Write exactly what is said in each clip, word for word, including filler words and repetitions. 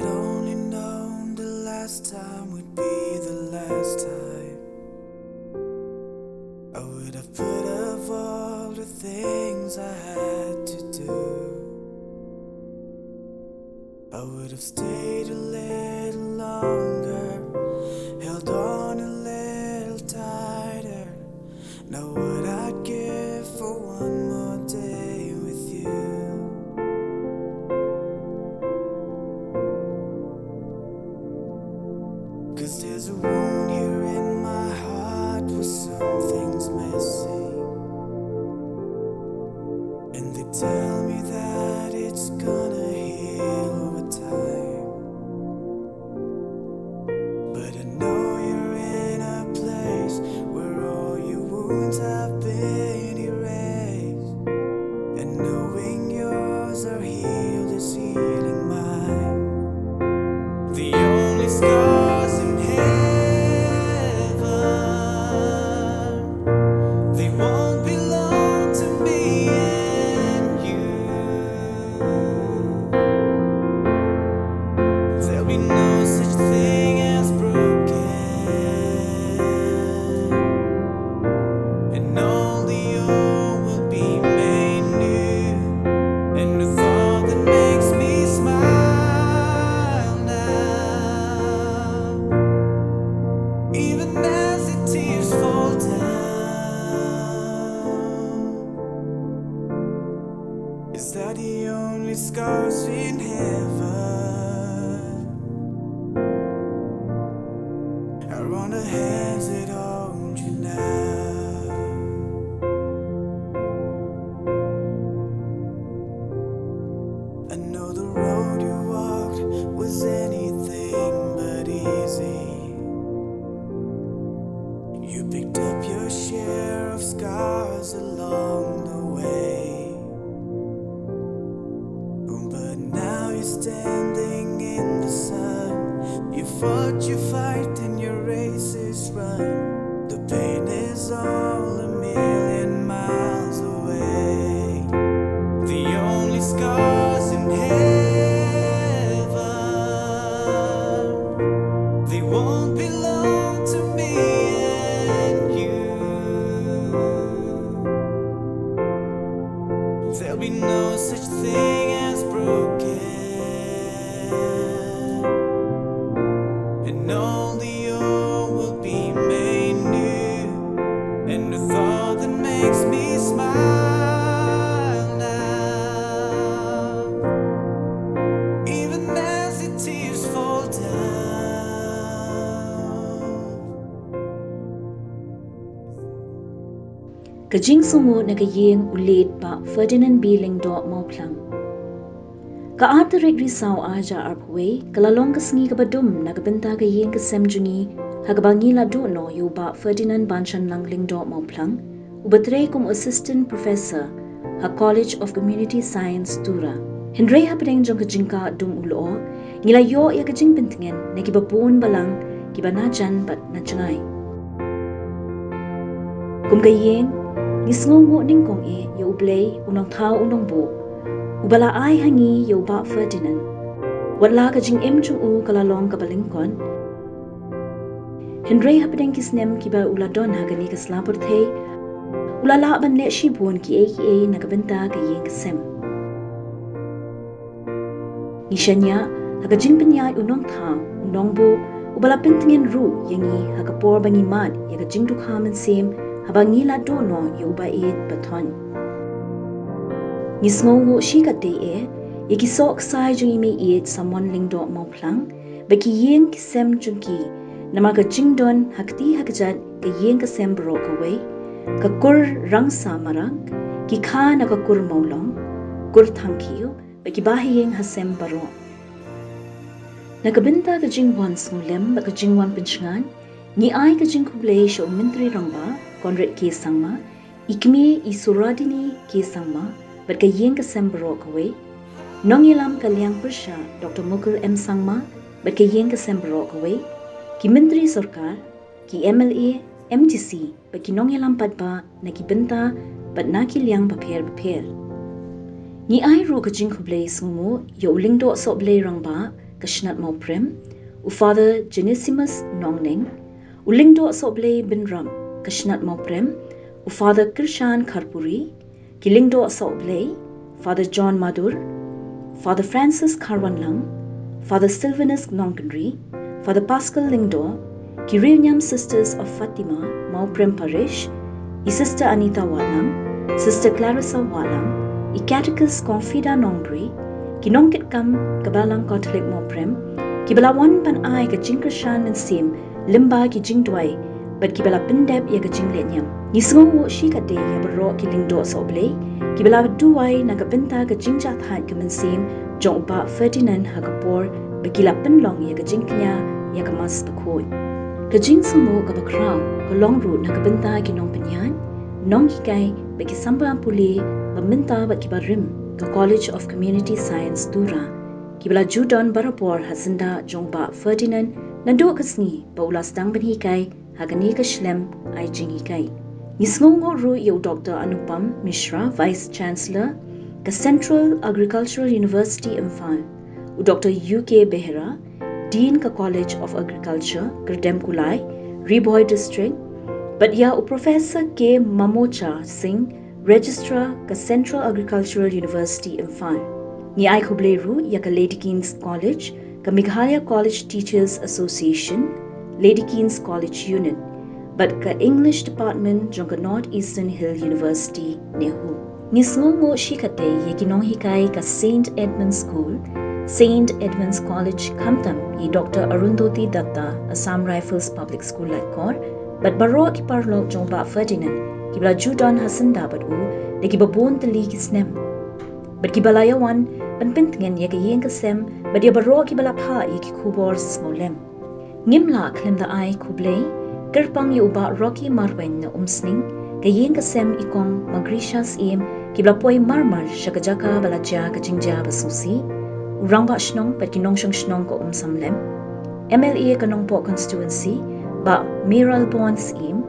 Only known the last time would be the last time. I would have put off all the things I had to do. I would have stayed a little longer, held on a little tighter. Now what I'd give for one more day with you. 'Cause there's a wound here in my heart where something's missing. And they tell me that it's gonna heal over time. But I know you're in a place where all your wounds have been erased. And knowing yours are healed is healing mine. The only scars in heaven, they won't belong to me and you. There'll be no such thing as broken. And all the old will be made new. And the thought that makes me smile now, even as the tears fall down, is that the only scars in heaven are on the hands that hold you now. I know the road you walked was anything but easy. You picked up your share of scars along the way. But now you're standing in the sun. You fought your fight and your race is run. The pain is all a million miles away. The only scars in heaven, they won't belong to me and you. There'll be no such thing as broken. And all the old will be made new. And the thought that makes me smile now, even as the tears fall down. Ka jingsngewnguh na ka ïing u late Bah Ferdinand B Lyngdoh Mawphlang. Ka ar tarik Risaw ar hajar arphew wei ka la long ka sngi kaba dum na ka bynta ka ïing ka sem jong ngi, ha kaba ngi la duh noh ïa u Bah Ferdinand Banshanlang Lyngdoh Mawphlang, uba trei kum u Assistant Professor ha College of Community Science, Tura. Hynrei hapdeng jong ka jingkah dum u lyoh, ngi la ïoh ïa ka jingpyntngen na kiba bun balang, kiba na jan bad na jngai. Kum ka ïing, ngi sngewnguh nyngkong eh ïa U Blei, U Nongthaw U Nongbuh, uba la ai ha ngi ïa u Bah Ferdinand. Wat la ka jingim jong u ka la long kaba lyngkot, hynrei hapdeng ki snem kiba u la don ha kane ka sla pyrthei, u la lah ban leh shibun kiei kiei na ka bynta ka ïing ka sem. Ngi shaniah ha ka jingpynïaid U Nongthaw U Nongbuh, uba la pyntngen ruh ïa ngi ha ka por ba ngi mad ïa ka jingdukha mynsiem, haba ngi la duh noh ïa u ba ïeit ba thoiñ. Ngi sngewnguh shikatdei eh ïa ki soh ksai jong i Mei Ïeit Samon Lyngdoh Mawphlang, bad ki ïing ki sem jong ki, namar ka jingdon ha kti ha kjat ka ïing ka sem baroh kawei, ka kur Rangsa Marak, ki kha na ka kur Mawlong, kur Thangkhiew, bad ki bahaïing ha sem baroh. Na ka bynta ka jingwan sngewlem bad ka jingwan pynshngaiñ, ngi ai ka jingkhublei sha u Myntri Rangbah Conrad K Sangma, i kmie i Suradini K Sangma bad ka ïing ka sem baroh kawei, nongïalam ka liang pyrshah Doctor Mukul M Sangma bad ka ïing ka sem baroh kawei, ki myntri sorkar, ki M L A, M D C bad ki nongïalam paidbah na ki bynta bad na ki liang bapher bapher. Ngi ai ruh ka jingkhublei sngewnguh ïa u Lyngdoh Sohblei Rangbah, ka Shnat Mawprem, u Father Genesimus Nongneng, u Lyngdoh Sohblei Bynrap ka Shnat Mawprem, u Father Kyrshan Kharpuri, ki Lyngdoh Sohblei, Father John Madur, Father Francis Kharwanlang, Father Sylvanus Nongkynrih, Father Pascal Lyngdoh, ki Riewniam Sisters of Fatima, Mawprem Parish, i Sister Anita Wahlang, Sister Clarissa Wahlang, i Catechist Kong Fida Nongbri, ki nongkitkam ka Balang Catholic Mawprem, kiba la wan ban ai ka jingkyrshan mynsiem lyngba ki jingduwai bad kiba la pyndep ïa ka jingleh niam. Ngi sngewnguh shikatdei ïa baroh ki Lyngdoh Sohblei kiba la duwai na ka bynta ka jingjahthait ka mynsiem jong u Bah Ferdinand ha ka por ba ki la pynlong ïa ka jingkñia ïa ka Mass Bakhuid. Ka jingsngewnguh kaba khraw ka long ruh na ka bynta ki nongpynïaid, nonghikai bad ki samla pule ba mynta bad kiba rim ka College of Community Science, Tura, kiba la ju don barabor ha syndah jong u Bah Ferdinand naduh ka sngi ba u la sdang ban hikai ha kane ka shlem ai jinghikai. Ngi sngewnguh ruh ïa u Doctor Anupam Mishra, Vice Chancellor ka Central Agricultural University Imphal, u Doctor U K Behera, Dean ka College of Agriculture, Kyrdemkulai, Ri Bhoi District, bad ïa u Professor K Mamocha Singh, Registrar ka Central Agricultural University Imphal. Ngi ai khublei ruh ïa ka Lady King's College, ka Meghalaya College Teachers Association, Lady King's College Unit, bad ka English Department jong ka North Eastern Hill University, NEHU. Ngi sngewnguh shikatdei ïa ki nonghikai ka Saint Edmund's School, Saint Edmund's College, khamtam i Doctor Arundhoti Dutta, Assam Rifles Public School, Laitkor, bad baroh ki paralok jong u Bah Ferdinand kiba la ju don ha syndah bad u da kiba bun tylli ki snem, bad kiba la ïawan ban pyntngen ïa ka ïing ka sem bad ïa baroh kiba la phah ïa ki khubor sngewlem. Ngim lah khlem da ai khublei kyrpang ïa u Bah Rocky Marwein na Umsning, ka ïing ka sem i Kong Magrisha Syiem, kiba la poi marmar sha ka jaka ba la jia ka jingjia ba sngewsih, u Rangbah Shnong bad ki nongshong shnong ka Umsamlem, M L A ka Nongpoh Constituency, Bah Mayralborn Syiem,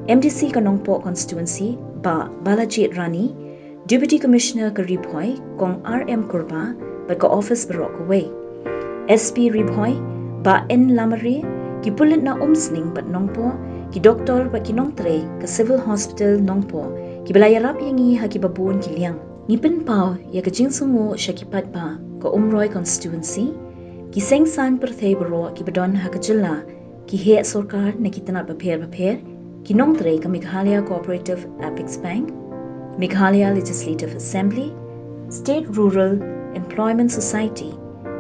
M D C ka Nongpoh Constituency, Bah Balajied Rani, Deputy Commissioner ka Ri Bhoi, Kong R M Kurbah, bad ka office baroh kawei, S P Ri Bhoi, Bah N Lamare, ki pulit na Umsning bad Nongpoh, ki doktor bad ki nongtrei ka Civil Hospital Nongpoh, kiba la ïarap ïa ngi ha kiba bun ki liang. Ngi pynpaw ïa ka jingsngewnguh sha ki paidbah ka Umroi Constituency, ki seng saiñ pyrthei baroh kiba don ha ka jylla, ki heh sorkar na ki tnat bapher bapher, ki nongtrei ka Meghalaya Cooperative Apex Bank, Meghalaya Legislative Assembly, State Rural Employment Society,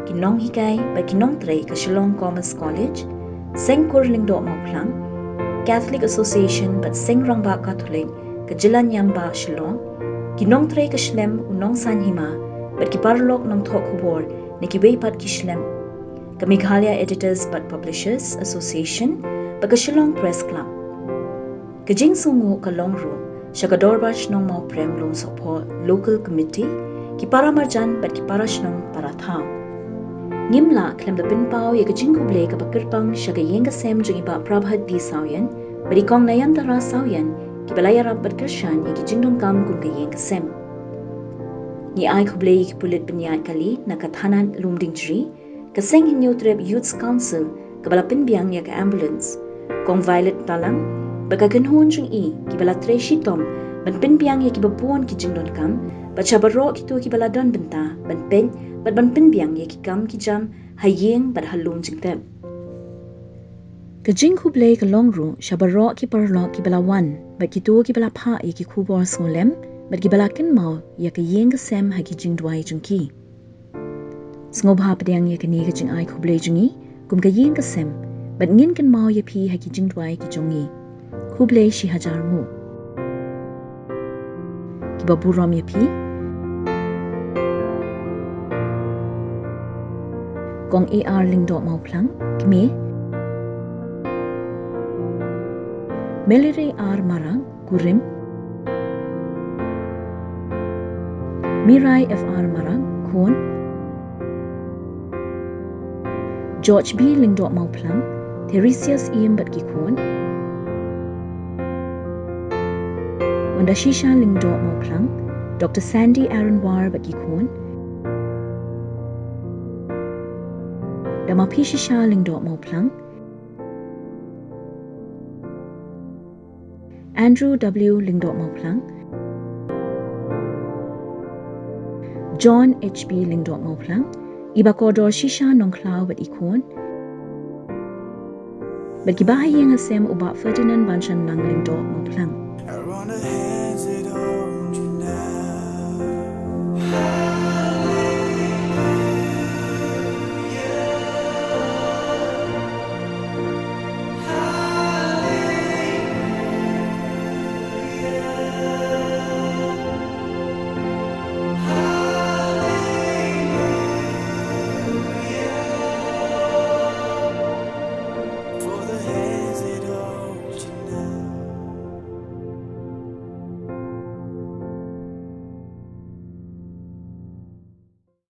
ki nonghikai bad ki nongtrei ka Shillong Commerce College, Seng Kur Lyngdoh Mawphlang, Catholic Association bad Seng Rangbah Catholic ka Jylla Niam Bah Shillong, ki nongtrei ka shlem U Nongsaiñ Hima bad ki paralok nongthoh khubor na kiwei pat ki shlem, ka Meghalaya Editors bad Publishers Association bad ka Shillong Press Club. Ka jingsngewnguh ka long ruh sha ka Dorbar Shnong Mawprem Lumsohphoh Local Committee, ki para marjan bad ki para shnong para thaw. Ngim lah khlem da pynpaw ïa ka jingkhublei kaba kyrpang sha ka ïing ka sem jong i Bah Prabhat B Sawïan bad i Kong Nayantara Sawïan, kiba la ïarap bad kyrshan ïa ki jingdonkam kum ka ïing ka sem. Ngi ai khublei ïa ki pulit pynïaid kali na ka Thanat Lumdiengjri, ka Seng Hynñiewtrep Youths Council kaba la pynbiang ïa ka ambulance, Kong Violet Balang bad ka kynhun jong i, kiba la trei shitom ban pynbiang ïa kiba bun ki jingdonkam, bad sha baroh kito kiba la don bynta ban peit bad ban pynbiang ïa ki kam ki jam ha ïing bad ha lum jingtep. Ka jingkhublei ka long ruh sha baroh ki paralok kiba la wan bad kito kiba la phah ïa ki khubor sngewlem bad kiba la kynmaw ïa ka ïing ka sem ha ki jingduwai jong ki. Sngewbha pdiang ïa kane ka jingai khublei jong ngi kum ka ïing ka sem, bad ngin kynmaw ïa phi ha ki jingduwai ki jong ngi. Khublei shihajar nguh. Kiba burom ïa phi: Kong A R Lyngdoh Mawphlang, kmie. Mallory R Marak, kurim. Mirai F R Marak, khun. George B Lyngdoh Mawphlang, Theresia Syiem bad ki khun. Wandashisha Lyngdoh Mawphlang, Doctor Sandy Aaron War bad ki khun. Damapi Shisha Lyngdoh Mawphlang, Andrew W Lyngdoh Mawphlang, John H B Lyngdoh Mawphlang, i ba kordor shisha Nongkhlaw bad i khun, bad ki ba ha ïing ha sem u Bah Ferdinand Banshanlang Lyngdoh Mawphlang.